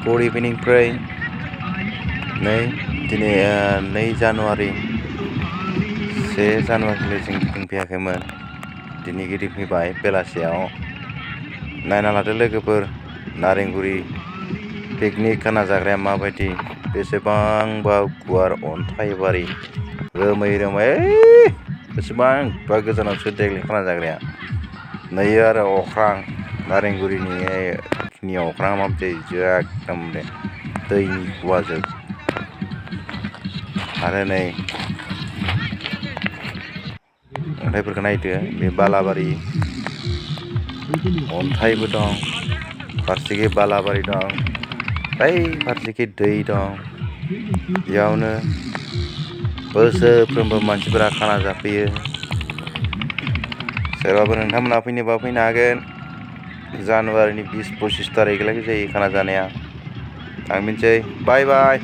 Good इभिनिंनिफ्राय दिनै 2 जानुवारि 1 जानुवारिखालि जों गिदिंफैयाखैमोन। दिनै गिदिंफैबाय बेलासियाव। नायना लादो लोगोफोर, नारेंगुरि पिकनिक खाना जाग्राया माबायदि, बेसेबांबा गुवार अन्थाइबारि रोमै रोमै बेसेबांबा गोजानावसो देग्लाय खाना जाग्राया। नै आरो अख्रां, नारेंगुरिनि अख्राङा माबायदि एकदम दैनि गुवाजों। आरो नै अन्थाइफोरखौ नायदो, बे बालाबारि अन्थाइबो दं, फारसेखै बालाबारि दं, बै फारसेखै दै दं। बेयावनो बोसोरफ्रोमबो मानसिफोरा खाना जाफैयो। सोरबाफोर नोंथांमोनहा फैनोबा फैनो हागोन। जानुवारिनि 20-25 थारिखलागै जायो खाना जानाया। थांफिनसै, बाय बाय।